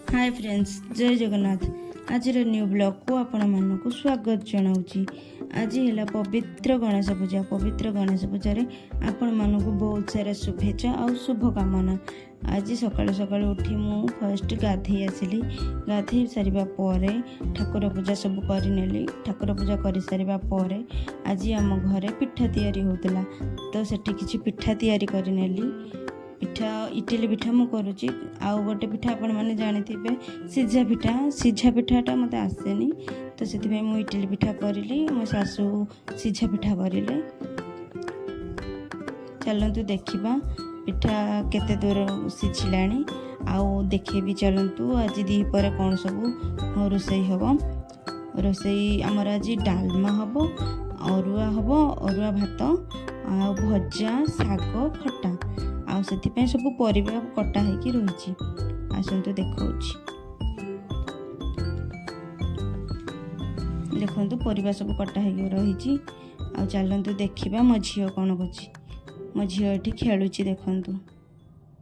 ହାଏ friends, ଜୟ ଜଗନ୍ନାଥ। ଆଜିର new ବ୍ଲଗ୍କୁ ଆପଣମାନଙ୍କୁ ସ୍ୱାଗତ ଜଣାଉଛି। ଆଜି ହେଲା ପବିତ୍ର ଗଣେଶ ପୂଜା। ପବିତ୍ର ଗଣେଶ ପୂଜାରେ ଆପଣମାନଙ୍କୁ ବହୁତ ସାରା ଶୁଭେଚ୍ଛା ଆଉ ଶୁଭକାମନା। ଆଜି ସକାଳୁ ସକାଳୁ ଉଠି ମୁଁ ଫାଷ୍ଟ ଗାଧେଇ ଆସିଲି। ଗାଧେଇ ସାରିବା ପରେ ଠାକୁର ପୂଜା ସବୁ କରିନେଲି। ଠାକୁର ପୂଜା କରିସାରିବା ପରେ ଆଜି ଆମ ଘରେ ପିଠା ତିଆରି ହେଉଥିଲା, ତ ସେଠି କିଛି ପିଠା ତିଆରି କରିନେଲି। ପିଠା, ଇଟିଲି ପିଠା ମୁଁ କରୁଛି। ଆଉ ଗୋଟେ ପିଠା ଆପଣମାନେ ଜାଣିଥିବେ, ସିଝା ପିଠା। ସିଝା ପିଠାଟା ମୋତେ ଆସେନି, ତ ସେଥିପାଇଁ ମୁଁ ଇଟିଲି ପିଠା କରିଲି। ମୋ ଶାଶୁ ସିଝା ପିଠା କରିଲେ। ଚାଲନ୍ତୁ ଦେଖିବା ପିଠା କେତେ ଦୂର ସିଝିଲାଣି। ଆଉ ଦେଖେଇବି, ଚାଲନ୍ତୁ, ଆଜି ଦ୍ୱିପହରେ କ'ଣ ସବୁ ରୋଷେଇ ହେବ। ରୋଷେଇ ଆମର ଆଜି ଡାଲମା ହେବ, ଅରୁଆ ହେବ, ଅରୁଆ ଭାତ ଆଉ ଭଜା, ଶାଗ, ଖଟା। ଆଉ ସେଥିପାଇଁ ସବୁ ପରିବା କଟା ହେଇକି ରହିଛି। ଆସନ୍ତୁ, ଦେଖାଉଛି। ଦେଖନ୍ତୁ, ପରିବା ସବୁ କଟା ହେଇକି ରହିଛି। ଆଉ ଚାଲନ୍ତୁ ଦେଖିବା ମୋ ଝିଅ କ'ଣ କରୁଛି। ମୋ ଝିଅ ଏଠି ଖେଳୁଛି, ଦେଖନ୍ତୁ।